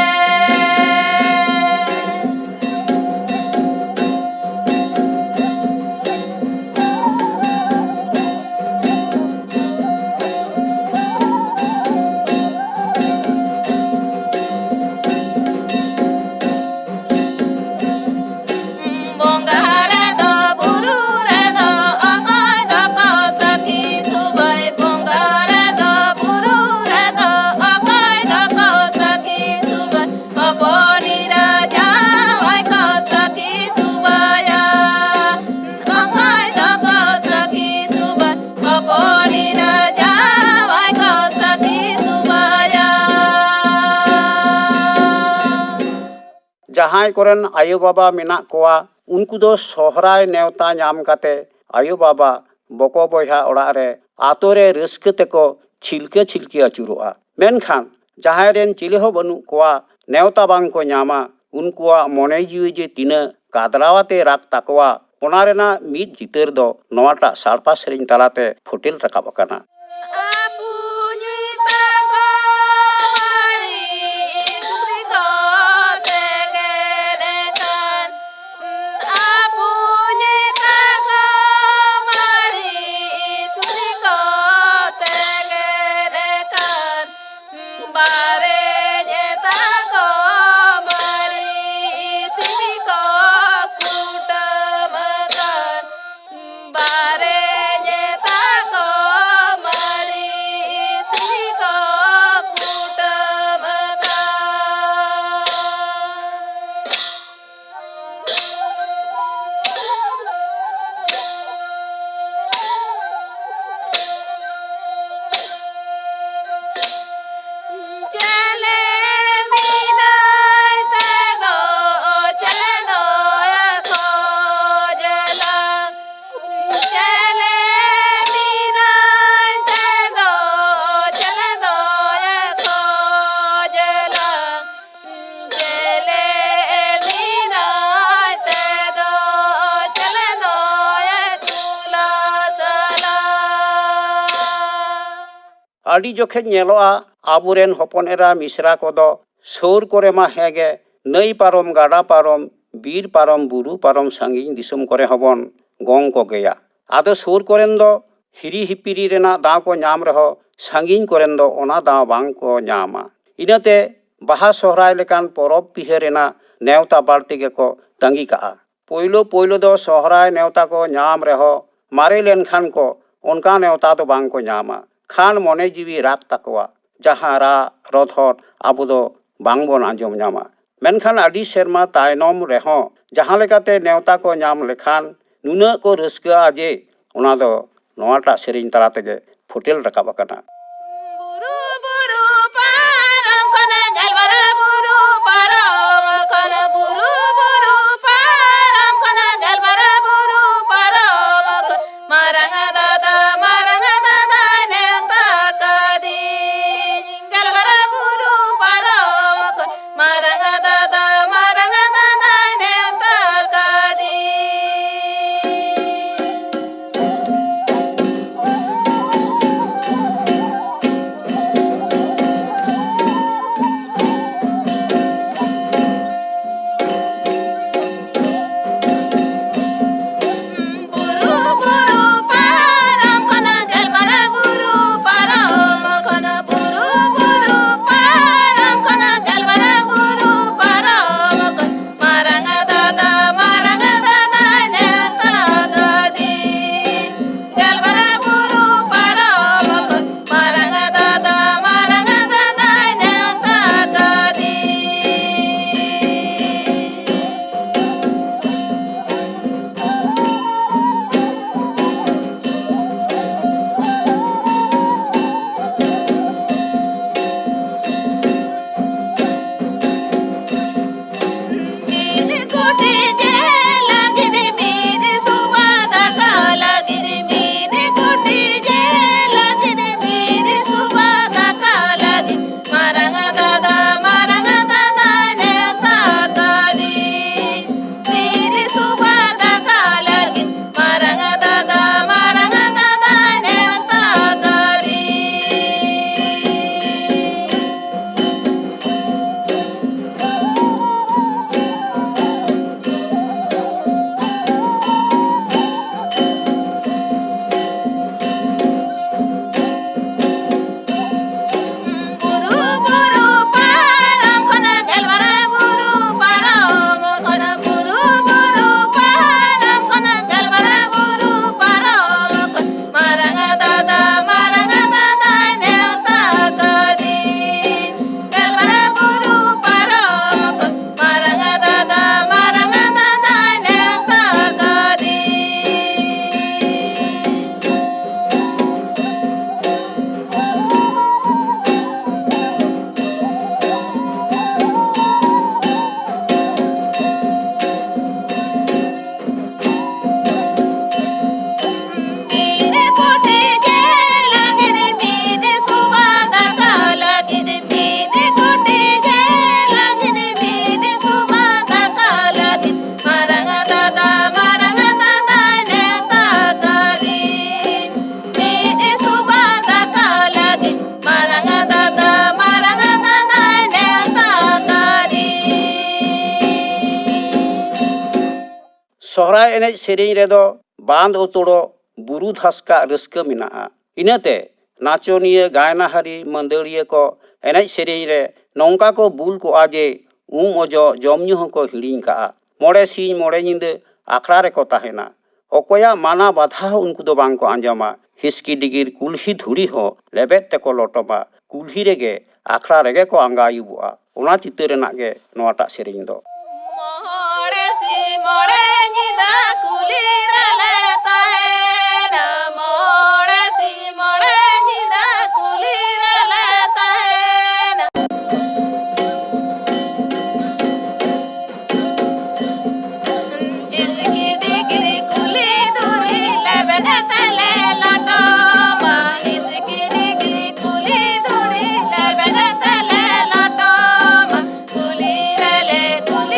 ᱵᱚᱸᱜᱟ ᱨᱮᱫᱚ ᱵᱩᱨᱩ ᱨᱮᱫᱚ ᱚᱠᱚᱭ ᱫᱚᱠᱚ ᱥᱟᱹᱠᱷᱤ ᱥᱩᱵᱟᱹᱭ, ᱵᱚᱸᱜᱟ ᱨᱮᱫᱚ ᱵᱩᱨᱩ ᱨᱮᱫᱚ ᱚᱠᱚᱭ ᱫᱚᱠᱚ ᱥᱟᱹᱠᱷᱤ ᱥᱩᱵᱟᱹᱭ, ᱦᱚᱯᱚᱱᱤᱨᱟ ᱡᱟᱶᱟᱭ ᱠᱚ ᱥᱟᱹᱠᱷᱤ ᱥᱩᱵᱟᱹᱭᱟ, ᱚᱠᱚᱭ ᱫᱚᱠᱚ ᱥᱟᱹᱠᱷᱤ ᱥᱩᱵᱟᱹᱭ, ᱦᱚᱯᱚᱱᱤᱨᱟ ᱡᱟᱶᱟᱭ ᱠᱚ ᱥᱟᱹᱠᱷᱤ ᱥᱩᱵᱟᱹᱭᱟ᱾ ᱡᱟᱦᱟᱸᱭ ᱠᱚᱨᱮᱱ ᱟᱭᱳᱼᱵᱟᱵᱟ ᱢᱮᱱᱟᱜ ᱠᱚᱣᱟ, ᱩᱱᱠᱩ ᱫᱚ ᱥᱚᱦᱨᱟᱭ ᱱᱮᱣᱛᱟ ᱧᱟᱢ ᱠᱟᱛᱮ ᱟᱭᱳᱼᱵᱟᱵᱟ, ᱵᱚᱠᱚ ᱵᱚᱭᱦᱟ ᱚᱲᱟᱜ ᱨᱮ ᱟᱛᱳ ᱨᱮ ᱨᱟᱹᱥᱠᱟᱹ ᱛᱮᱠᱚ ᱪᱷᱤᱞᱠᱟᱹ ᱪᱷᱤᱞᱠᱤ ᱟᱹᱪᱩᱨᱚᱜᱼᱟ᱾ ᱢᱮᱱᱠᱷᱟᱱ ᱡᱟᱦᱟᱸᱭ ᱨᱮᱱ ᱪᱤᱞᱤ ᱦᱚᱸ ᱵᱟᱹᱱᱩᱜ ᱠᱚᱣᱟ, ᱱᱮᱣᱛᱟ ᱵᱟᱝ ᱠᱚ ᱧᱟᱢᱟ, ᱩᱱᱠᱩᱣᱟᱜ ᱢᱚᱱᱮ ᱡᱤᱣᱤ ᱡᱮ ᱛᱤᱱᱟᱹᱜ ᱜᱟᱫᱽᱨᱟᱣ ᱟᱛᱮ ᱨᱟᱜ ᱛᱟᱠᱚᱣᱟ, ᱚᱱᱟ ᱨᱮᱱᱟᱜ ᱢᱤᱫ ᱪᱤᱛᱟᱹᱨ ᱫᱚ ᱱᱚᱣᱟᱴᱟᱜ ᱥᱟᱲᱯᱟ ᱥᱮᱨᱮᱧ ᱛᱟᱞᱟᱛᱮ ᱯᱷᱩᱴᱮᱞ ᱨᱟᱠᱟᱵ ᱟᱠᱟᱱᱟ᱾ ᱟᱹᱯᱩᱧ ᱛᱟᱠᱚ ᱢᱟᱹᱨᱤᱪ ᱥᱩᱨᱤ ᱠᱚ ᱛᱮᱸᱜᱮᱱ ᱟᱠᱟᱱ, ᱟᱹᱯᱩᱧ ᱛᱟᱠᱚ ᱢᱟᱹᱨᱤᱪ ᱥᱩᱨᱤ ᱠᱚ ᱛᱮᱸᱜᱮᱱ ᱟᱠᱟᱱ, ᱵᱟᱨᱮᱧ ᱛᱟᱠᱚ ᱢᱟᱹᱨᱤᱪ ᱥᱩᱨᱤ ᱠᱚ ᱠᱩᱴᱟᱹᱢ ᱟᱠᱟᱱ, ᱵᱟᱨᱮᱧ ᱛᱟᱠᱚ ᱢᱟᱹᱨᱤᱪ ᱟᱹᱰᱤ ᱡᱚᱠᱷᱮᱡ ᱧᱮᱞᱚᱜᱼᱟ, ᱟᱵᱚᱨᱮᱱ ᱦᱚᱯᱚᱱ ᱮᱨᱟ ᱢᱤᱥᱨᱟ ᱠᱚᱫᱚ ᱥᱩᱨ ᱠᱚᱨᱮ ᱢᱟ ᱦᱮᱸᱜᱮ, ᱱᱟᱹᱭ ᱯᱟᱨᱚᱢ, ᱜᱟᱰᱟ ᱯᱟᱨᱚᱢ, ᱵᱤᱨ ᱯᱟᱨᱚᱢ, ᱵᱩᱨᱩ ᱯᱟᱨᱚᱢ ᱥᱟᱺᱜᱤᱧ ᱫᱤᱥᱚᱢ ᱠᱚᱨᱮ ᱦᱚᱸᱵᱚᱱ ᱜᱚᱝ ᱠᱚᱜᱮᱭᱟ᱾ ᱟᱫᱚ ᱥᱩᱨ ᱠᱚᱨᱮᱱ ᱫᱚ ᱦᱤᱨᱤ ᱦᱤᱯᱤᱨᱤ ᱨᱮᱱᱟᱜ ᱫᱟᱣ ᱠᱚ ᱧᱟᱢ ᱨᱮᱦᱚᱸ, ᱥᱟᱺᱜᱤᱧ ᱠᱚᱨᱮᱱ ᱫᱚ ᱚᱱᱟ ᱫᱟᱣ ᱵᱟᱝ ᱠᱚ ᱧᱟᱢᱟ᱾ ᱤᱱᱟᱹᱛᱮ ᱵᱟᱦᱟ ᱥᱚᱦᱨᱟᱭ ᱞᱮᱠᱟᱱ ᱯᱚᱨᱚᱵᱽ ᱯᱤᱦᱟᱹ ᱨᱮᱱᱟᱜ ᱱᱮᱣᱛᱟ ᱵᱟᱹᱲᱛᱤ ᱜᱮᱠᱚ ᱛᱟᱺᱜᱤ ᱠᱟᱜᱼᱟ᱾ ᱯᱳᱭᱞᱳ ᱯᱳᱭᱞᱳ ᱫᱚ ᱥᱚᱦᱨᱟᱭ ᱱᱮᱣᱛᱟ ᱠᱚ ᱧᱟᱢ ᱨᱮᱦᱚᱸ, ᱢᱟᱨᱮ ᱞᱮᱱᱠᱷᱟᱱ ᱠᱚ, ᱚᱱᱠᱟ ᱱᱮᱣᱛᱟ ᱫᱚ ᱵᱟᱝ ᱠᱚ ᱧᱟᱢᱟ᱾ ᱠᱷᱟᱱ ᱢᱚᱱᱮ ᱡᱤᱣᱤ ᱨᱟᱜ ᱛᱟᱠᱚᱣᱟ, ᱡᱟᱦᱟᱸ ᱨᱟᱜ ᱨᱚᱫᱷᱚᱫ ᱟᱵᱚ ᱫᱚ ᱵᱟᱝ ᱵᱚᱱ ᱟᱸᱡᱚᱢ ᱧᱟᱢᱟ᱾ ᱢᱮᱱᱠᱷᱟᱱ ᱟᱹᱰᱤ ᱥᱮᱨᱢᱟ ᱛᱟᱭᱱᱚᱢ ᱨᱮᱦᱚᱸ ᱡᱟᱦᱟᱸ ᱞᱮᱠᱟᱛᱮ ᱱᱮᱣᱛᱟ ᱠᱚ ᱧᱟᱢ ᱞᱮᱠᱷᱟᱱ, ᱱᱩᱱᱟᱹᱜ ᱠᱚ ᱨᱟᱹᱥᱠᱟᱹᱜᱼᱟ ᱡᱮ ᱚᱱᱟ ᱫᱚ ᱱᱚᱣᱟᱴᱟᱜ ᱥᱮᱨᱮᱧ ᱛᱟᱞᱟ ᱛᱮᱜᱮ ᱯᱷᱩᱴᱮᱞ ᱨᱟᱠᱟᱵ ᱟᱠᱟᱱᱟ᱾ ᱵᱩᱨᱩ, ᱵᱩᱨᱩ ᱯᱟᱨᱚᱢ ᱠᱷᱚᱱ ᱜᱟᱞᱢᱟᱨᱟᱣ, ᱵᱩᱨᱩ ᱯᱟᱨᱚᱢ ᱠᱷᱚᱱ, ᱵᱩᱨᱩ, ᱵᱩᱨᱩ ᱯᱟᱨᱚᱢ ᱠᱷᱚᱱ ᱜᱟᱞᱢᱟᱨᱟᱣ, ᱵᱩᱨᱩ ᱯᱟᱨᱚᱢ ᱠᱷᱚᱱ ᱢᱟᱨᱟᱝ ᱫᱟᱫᱟ, ᱢᱟᱨᱟᱝ ᱫᱟᱫᱟ ᱱᱮᱣᱛᱟ ᱠᱟᱫᱤᱧ᱾ ᱜᱟᱞᱢᱟᱨᱟᱣ ᱵᱩᱨᱩ ᱯᱟᱨᱚᱢ ᱠᱷᱚᱱ ᱢᱟᱨᱟᱝ ᱫᱟᱫᱟ, ᱢᱟᱨᱟᱝ ᱫᱟᱫᱟ ᱱᱮᱣᱛᱟ ᱠᱟᱫᱤᱧ᱾ ᱫᱟᱫᱟ ᱢᱟᱨᱟᱝ ᱫᱟᱫᱟᱭ ᱱᱮᱣᱛᱟ ᱠᱟᱫᱤᱧ᱾ ᱜᱟᱞᱢᱟᱨᱟᱣ ᱵᱩᱨᱩ ᱯᱟᱨᱚᱢ ᱠᱷᱚᱱ ᱢᱟᱨᱟᱝ ᱫᱟᱫᱟ, ᱢᱟᱨᱟᱝ ᱫᱟᱫᱟᱭ ᱱᱮᱣᱛᱟ ᱠᱟᱫᱤᱧ᱾ ᱢᱤᱫ ᱠᱩᱴᱤ ᱡᱤᱞ ᱞᱟᱹᱜᱤᱫ, ᱢᱤᱫ ᱥᱩᱵᱟ ᱫᱟᱠᱟ ᱞᱟᱹᱜᱤᱫ, ᱢᱤᱫ ᱠᱩᱴᱤ ᱡᱤᱞ ᱞᱟᱹᱜᱤᱫ, ᱢᱤᱫ ᱥᱩᱵᱟ ᱫᱟᱠᱟ ᱞᱟᱹᱜᱤᱫ, ᱢᱟᱨᱟᱝ ᱫᱟᱫᱟ, ᱢᱟᱨᱟᱝ ᱫᱟᱫᱟᱭ ᱱᱮᱣᱛᱟ ᱠᱟᱫᱤᱧ᱾ ᱢᱤᱫ ᱥᱩᱵᱟ ᱫᱟᱠᱟ ᱞᱟᱹᱜᱤᱫ, ᱢᱟᱨᱟᱝ ᱫᱟᱫᱟ, ᱢᱟᱨᱟᱝ ᱫᱟᱫᱟᱭ ᱱᱮᱣᱛᱟ ᱠᱟᱫᱤᱧ᱾ ᱥᱚᱦᱨᱟᱭ ᱮᱱᱮᱡ ᱥᱮᱨᱮᱧ ᱨᱮᱫᱚ ᱵᱟᱸᱫ ᱩᱛᱩᱲᱚᱜ, ᱵᱩᱨᱩ ᱫᱷᱟᱥᱠᱟᱜ ᱨᱟᱹᱥᱠᱟᱹ ᱢᱮᱱᱟᱜᱼᱟ᱾ ᱤᱱᱟᱹᱛᱮ ᱱᱟᱪᱚᱱᱤᱭᱟᱹ, ᱜᱟᱭᱱᱟᱦᱟᱨᱤ, ᱢᱟᱹᱫᱟᱹᱲᱤᱭᱟᱹ ᱠᱚ ᱮᱱᱮᱡ ᱥᱮᱨᱮᱧ ᱨᱮ ᱱᱚᱝᱠᱟ ᱠᱚ ᱵᱩᱞ ᱠᱚᱜᱼᱟ ᱡᱮ ᱩᱢ ᱚᱡᱚᱜ, ᱡᱚᱢ ᱧᱩ ᱦᱚᱸᱠᱚ ᱦᱤᱲᱤᱧ ᱠᱟᱜᱼᱟ᱾ ᱢᱚᱬᱮ ᱥᱤᱧ ᱢᱚᱬᱮ ᱧᱤᱫᱟᱹ ᱟᱠᱷᱲᱟ ᱨᱮᱠᱚ ᱛᱟᱦᱮᱱᱟ᱾ ᱚᱠᱚᱭᱟᱜ ᱢᱟᱱᱟ ᱵᱟᱫᱷᱟ ᱦᱚᱸ ᱩᱱᱠᱩ ᱫᱚ ᱵᱟᱝ ᱠᱚ ᱟᱸᱡᱚᱢᱟ᱾ ᱦᱤᱥᱠᱤ ᱰᱤᱜᱤᱨ ᱠᱩᱞᱦᱤ ᱫᱷᱩᱲᱤ ᱦᱚᱸ ᱞᱮᱵᱮᱫ ᱛᱮᱠᱚ ᱞᱚᱴᱚᱢᱟ᱾ ᱠᱩᱞᱦᱤ ᱨᱮᱜᱮ, ᱟᱠᱷᱲᱟ ᱨᱮᱜᱮ ᱠᱚ ᱟᱸᱜᱟ ᱟᱹᱭᱩᱵᱚᱜᱼᱟ᱾ ᱚᱱᱟ ᱪᱤᱛᱟᱹᱨ ᱨᱮᱱᱟᱜ ᱜᱮ ᱱᱚᱣᱟᱴᱟᱜ ᱥᱮᱨᱮᱧ ᱫᱚ᱾ ᱢᱚᱬᱮ ᱥᱤᱧ ᱢᱚᱬᱮ ᱧᱤᱫᱟᱹ ᱠᱩᱞᱦᱤ ᱨᱮᱞᱮ ᱛᱟᱦᱮᱱᱟ, ᱢᱚᱬᱮ ᱥᱤᱧ ᱢᱚᱬᱮ ᱧᱤᱫᱟᱹ ᱠᱩᱞᱦᱤ ᱨᱮᱞᱮ ᱛᱟᱦᱮᱱᱟ᱾ ᱤᱥᱠᱤ ᱰᱤᱜᱽᱨᱤ ᱠᱩᱞᱦᱤ ᱫᱷᱩᱲᱤ ᱞᱮᱵᱮᱫ ᱛᱮᱞᱮ ᱞᱚᱴᱚᱢᱟ, ᱤᱥᱠᱤ ᱰᱤᱜᱽᱨᱤ ᱠᱩᱞᱦᱤ ᱫᱷᱩᱲᱤ ᱞᱮᱵᱮᱫ ᱛᱮᱞᱮ ᱞᱚᱴᱚᱢᱟ, ᱠᱩᱞᱦᱤ ᱨᱮᱞᱮ ᱠᱩᱞᱦᱤ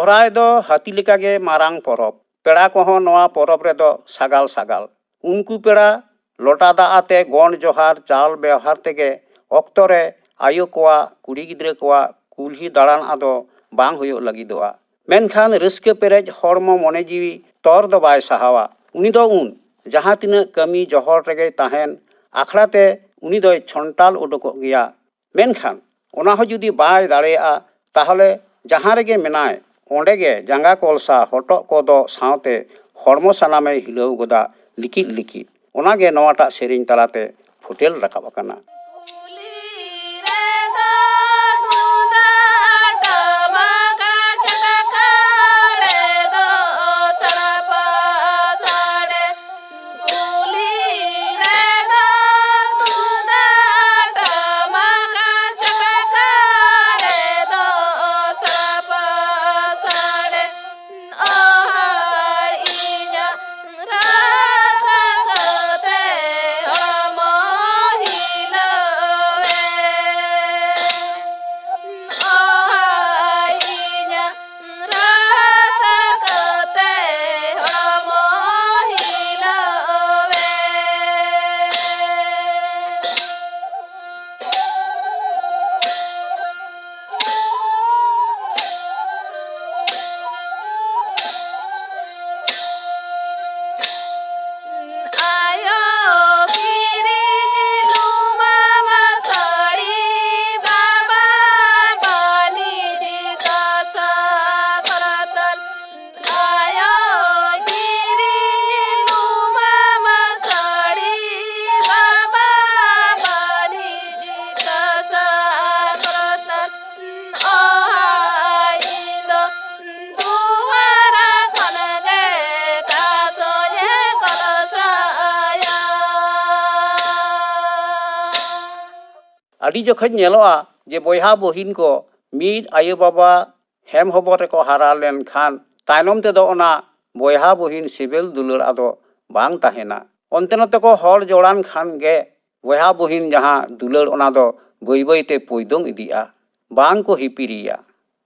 ᱥᱚᱦᱨᱟᱭ ᱫᱚ ᱦᱟᱹᱛᱤ ᱞᱮᱠᱟᱜᱮ ᱢᱟᱨᱟᱝ ᱯᱚᱨᱚᱵᱽ᱾ ᱯᱮᱲᱟ ᱠᱚᱦᱚᱸ ᱱᱚᱣᱟ ᱯᱚᱨᱚᱵᱽ ᱨᱮᱫᱚ ᱥᱟᱜᱟᱞ ᱥᱟᱜᱟᱞ᱾ ᱩᱱᱠᱩ ᱯᱮᱲᱟ ᱞᱚᱴᱟ ᱫᱟᱜ ᱟᱛᱮ ᱜᱚᱸᱰ ᱡᱚᱦᱟᱨ ᱪᱟᱞ ᱵᱮᱣᱦᱟᱨ ᱛᱮᱜᱮ ᱚᱠᱛᱚ ᱨᱮ ᱟᱭᱳ ᱠᱚᱣᱟᱜ, ᱠᱩᱲᱤ ᱜᱤᱫᱽᱨᱟᱹ ᱠᱚᱣᱟᱜ ᱠᱩᱞᱦᱤ ᱫᱟᱬᱟᱱ ᱟᱫᱚ ᱵᱟᱝ ᱦᱩᱭᱩᱜ ᱞᱟᱹᱜᱤᱫᱚᱜᱼᱟ᱾ ᱢᱮᱱᱠᱷᱟᱱ ᱨᱟᱹᱥᱠᱟᱹ ᱯᱮᱨᱮᱡ ᱦᱚᱲᱢᱚ ᱢᱚᱱᱮ ᱡᱤᱣᱤ ᱛᱚᱨ ᱫᱚ ᱵᱟᱭ ᱥᱟᱦᱟᱣᱟ᱾ ᱩᱱᱤ ᱫᱚ ᱩᱱ ᱡᱟᱦᱟᱸ ᱛᱤᱱᱟᱹᱜ ᱠᱟᱹᱢᱤ ᱡᱚᱦᱚᱲ ᱨᱮᱜᱮᱭ ᱛᱟᱦᱮᱱ, ᱟᱠᱷᱲᱟ ᱛᱮ ᱩᱱᱤ ᱫᱚᱭ ᱪᱷᱚᱱᱴᱟᱞ ᱩᱰᱩᱠᱚᱜ ᱜᱮᱭᱟ᱾ ᱢᱮᱱᱠᱷᱟᱱ ᱚᱱᱟ ᱦᱚᱸ ᱡᱩᱫᱤ ᱵᱟᱭ ᱫᱟᱲᱮᱭᱟᱜᱼᱟ, ᱛᱟᱦᱚᱞᱮ ᱡᱟᱦᱟᱸ ᱨᱮᱜᱮ ᱢᱮᱱᱟᱭ, ᱚᱸᱰᱮ ᱜᱮ ᱡᱟᱸᱜᱟ ᱠᱚᱞᱥᱟ, ᱦᱚᱴᱚᱜ ᱠᱚᱫᱚᱜ ᱥᱟᱶᱛᱮ ᱦᱚᱲᱢᱚ ᱥᱟᱱᱟᱢᱮ ᱦᱤᱞᱟᱹᱣ ᱜᱚᱫᱟ ᱞᱤᱠᱤᱫ ᱞᱤᱠᱤᱫ᱾ ᱚᱱᱟ ᱜᱮ ᱱᱚᱣᱟᱴᱟᱜ ᱥᱮᱨᱮᱧ ᱛᱟᱞᱟᱛᱮ ᱯᱷᱩᱴᱮᱞ ᱨᱟᱠᱟᱵ ᱟᱠᱟᱱᱟ᱾ ᱟᱹᱰᱤ ᱡᱚᱠᱷᱚᱡ ᱧᱮᱞᱚᱜᱼᱟ ᱡᱮ ᱵᱚᱭᱦᱟ ᱵᱩᱦᱤᱱ ᱠᱚ ᱢᱤᱫ ᱟᱭᱳ ᱵᱟᱵᱟ ᱦᱮᱢ ᱦᱚᱵᱚᱨ ᱨᱮᱠᱚ ᱦᱟᱨᱟ ᱞᱮᱱᱠᱷᱟᱱ ᱛᱟᱭᱱᱚᱢ ᱛᱮᱫᱚ ᱚᱱᱟ ᱵᱚᱭᱦᱟ ᱵᱩᱦᱤᱱ ᱥᱤᱵᱤᱞ ᱫᱩᱞᱟᱹᱲ ᱟᱫᱚ ᱵᱟᱝ ᱛᱟᱦᱮᱱᱟ᱾ ᱚᱱᱛᱮ ᱱᱚᱛᱮ ᱠᱚ ᱦᱚᱲ ᱡᱚᱲᱟᱱ ᱠᱷᱟᱱ ᱜᱮ ᱵᱚᱭᱦᱟ ᱵᱩᱦᱤᱱ ᱡᱟᱦᱟᱸ ᱫᱩᱞᱟᱹᱲ, ᱚᱱᱟ ᱫᱚ ᱵᱟᱹᱭ ᱵᱟᱹᱭ ᱛᱮ ᱯᱚᱭᱫᱚᱝ ᱤᱫᱤᱜᱼᱟ᱾ ᱵᱟᱝ ᱠᱚ ᱦᱤᱯᱤᱨᱤᱭᱟ,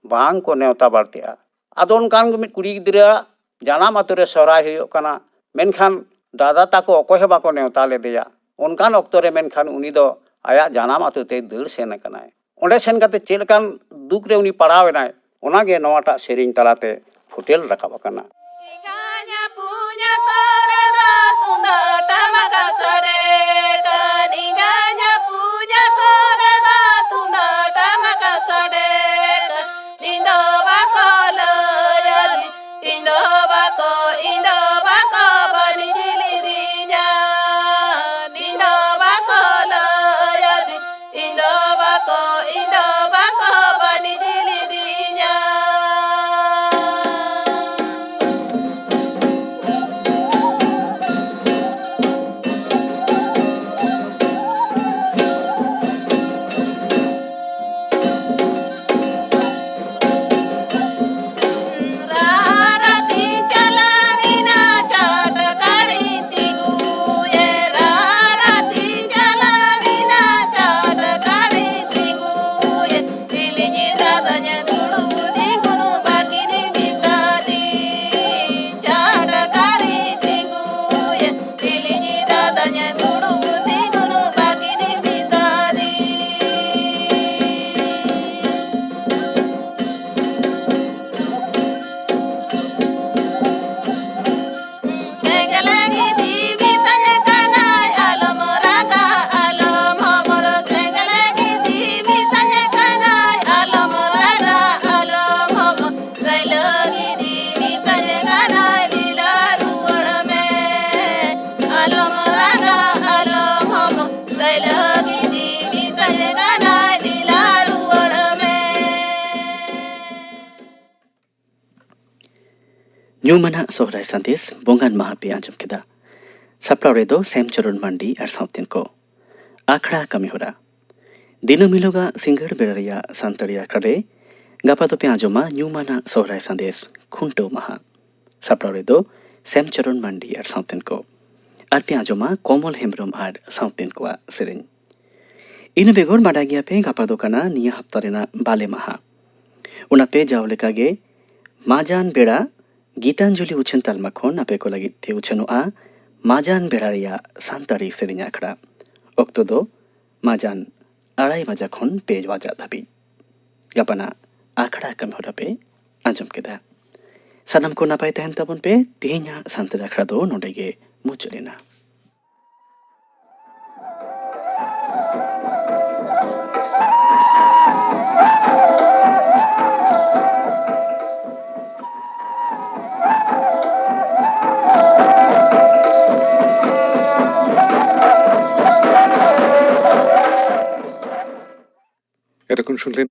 ᱵᱟᱝ ᱠᱚ ᱱᱮᱣᱛᱟ ᱵᱟᱨᱛᱮᱜᱼᱟ᱾ ᱟᱫᱚ ᱚᱱᱠᱟᱱ ᱜᱮ ᱢᱤᱫ ᱠᱩᱲᱤ ᱜᱤᱫᱽᱨᱟᱹ ᱡᱟᱱᱟᱢ ᱟᱛᱳ ᱨᱮ ᱥᱚᱦᱨᱟᱭ ᱦᱩᱭᱩᱜ ᱠᱟᱱᱟ, ᱢᱮᱱᱠᱷᱟᱱ ᱫᱟᱫᱟ ᱛᱟᱠᱚ ᱚᱠᱚᱭ ᱦᱚᱸ ᱵᱟᱠᱚ ᱱᱮᱣᱛᱟ ᱞᱮᱫᱮᱭᱟ᱾ ᱚᱱᱠᱟᱱ ᱚᱠᱛᱚ ᱨᱮ ᱢᱮᱱᱠᱷᱟᱱ ᱩᱱᱤ ᱫᱚ ᱟᱭᱟᱜ ᱡᱟᱱᱟᱢ ᱟᱛᱳ ᱛᱮᱭ ᱫᱟᱹᱲ ᱥᱮᱱ ᱟᱠᱟᱱᱟᱭ᱾ ᱚᱸᱰᱮ ᱥᱮᱱ ᱠᱟᱛᱮ ᱪᱮᱫ ᱞᱮᱠᱟᱱ ᱫᱩᱠ ᱨᱮ ᱩᱱᱤ ᱯᱟᱲᱟᱣ ᱮᱱᱟᱭ, ᱚᱱᱟᱜᱮ ᱱᱚᱣᱟᱴᱟᱜ ᱥᱮᱨᱮᱧ ᱛᱟᱞᱟᱛᱮ ᱯᱷᱩᱴᱮᱞ ᱨᱟᱠᱟᱵ ᱟᱠᱟᱱᱟ᱾ ᱤᱧ ᱫᱚ ᱵᱟᱠᱚ, ᱤᱧ ᱫᱚ ᱵᱟᱠᱚ ᱵᱟᱹᱲᱤᱡ ᱞᱤᱫᱤᱧᱟ, ᱤᱧ ᱫᱚ ᱵᱟᱠᱚ ᱞᱟᱹᱭ ᱟᱹᱫᱤᱧ, ᱤᱧ ᱫᱚ ᱵᱟᱠᱚ, ᱤᱧ ᱫᱚ ᱵᱟᱠᱚ ᱵᱟᱹᱲᱤᱡ ᱞᱤᱫᱤᱧᱟ᱾ ᱧᱩᱢᱟᱱᱟᱜ ᱥᱚᱦᱨᱟᱭ ᱥᱟᱸᱫᱮᱥ ᱵᱚᱸᱜᱟᱱ ᱢᱟᱦᱟ ᱯᱮ ᱟᱸᱡᱚᱢ ᱠᱮᱫᱟ᱾ ᱥᱟᱯᱲᱟᱣ ᱨᱮᱫᱚ ᱥᱮᱢ ᱪᱚᱨᱚᱱ ᱢᱟᱱᱰᱤ ᱟᱨ ᱥᱟᱶᱛᱮᱱ ᱠᱚ᱾ ᱟᱠᱷᱲᱟ ᱠᱟᱹᱢᱤ ᱦᱚᱨᱟ᱾ ᱫᱤᱱᱟᱹᱢ ᱦᱤᱞᱳᱜᱟᱜ ᱥᱤᱸᱜᱟᱹᱲ ᱵᱮᱲᱟ ᱨᱮᱭᱟᱜ ᱥᱟᱱᱛᱟᱲᱤ ᱟᱠᱷᱲᱟ ᱨᱮ ᱜᱟᱯᱟ ᱫᱚᱯᱮ ᱟᱸᱡᱚᱢᱟ ᱧᱩᱢᱟᱱᱟᱜ ᱥᱚᱦᱨᱟᱭ ᱥᱟᱸᱫᱮᱥ ᱠᱷᱩᱱᱴᱟᱹᱣ ᱢᱟᱦᱟ᱾ ᱥᱟᱯᱲᱟᱣ ᱨᱮᱫᱚ ᱥᱮᱢ ᱪᱚᱨᱚᱱ ᱢᱟᱱᱰᱤ ᱟᱨ ᱥᱟᱶᱛᱮᱱ ᱠᱚ᱾ ᱟᱨ ᱯᱮ ᱟᱸᱡᱚᱢᱟ ᱠᱚᱢᱚᱞ ᱦᱮᱢᱵᱨᱚᱢ ᱟᱨ ᱥᱟᱶᱛᱮᱱ ᱠᱚᱣᱟᱜ ᱥᱮᱨᱮᱧ᱾ ᱤᱱᱟᱹ ᱵᱮᱜᱚᱨ ᱵᱟᱰᱟᱭ ᱜᱮᱭᱟᱯᱮ, ᱜᱟᱯᱟ ᱫᱚ ᱠᱟᱱᱟ ᱱᱤᱭᱟᱹ ᱦᱟᱯᱛᱟ ᱨᱮᱱᱟᱜ ᱵᱟᱞᱮ ᱢᱟᱦᱟ᱾ ᱚᱱᱟᱛᱮ ᱡᱟᱣ ᱞᱮᱠᱟᱜᱮ ᱢᱟᱡᱟᱱ ᱵᱮᱲᱟ ᱜᱤᱛᱟᱧᱡᱚᱞᱤ ᱩᱪᱷᱟᱹᱱ ᱛᱟᱞᱢᱟ ᱠᱷᱚᱱ ᱟᱯᱮ ᱠᱚ ᱞᱟᱹᱜᱤᱫ ᱛᱮ ᱩᱪᱷᱟᱹᱱᱚᱜᱼᱟ ᱢᱟᱡᱟᱱ ᱵᱮᱲᱟ ᱨᱮᱭᱟᱜ ᱥᱟᱱᱛᱟᱲᱤ ᱥᱮᱨᱮᱧ ᱟᱠᱷᱲᱟ᱾ ᱚᱠᱛᱚ ᱫᱚ ᱢᱟᱡᱟᱱ ᱟᱲᱟᱭ ᱵᱟᱡᱟ ᱠᱷᱚᱱ ᱯᱮ ᱵᱟᱡᱟ ᱫᱷᱟᱹᱵᱤᱡ᱾ ᱜᱟᱯᱟᱱᱟᱜ ᱟᱠᱷᱲᱟ ᱠᱟᱹᱢᱤ ᱦᱚᱨᱟ ᱯᱮ ᱟᱸᱡᱚᱢ ᱠᱮᱫᱟ᱾ ᱥᱟᱱᱟᱢ ᱠᱚ ᱱᱟᱯᱟᱭ ᱛᱟᱦᱮᱱ ᱛᱟᱵᱚᱱ ᱯᱮ᱾ ᱛᱮᱦᱮᱧᱟᱜ ᱥᱟᱱᱛᱟᱲ ᱟᱠᱷᱲᱟ ᱫᱚ ᱱᱚᱰᱮ ᱜᱮ ᱢᱩᱪᱟᱹᱫ ᱮᱱᱟ᱾ এতক্ষণ শুনলেন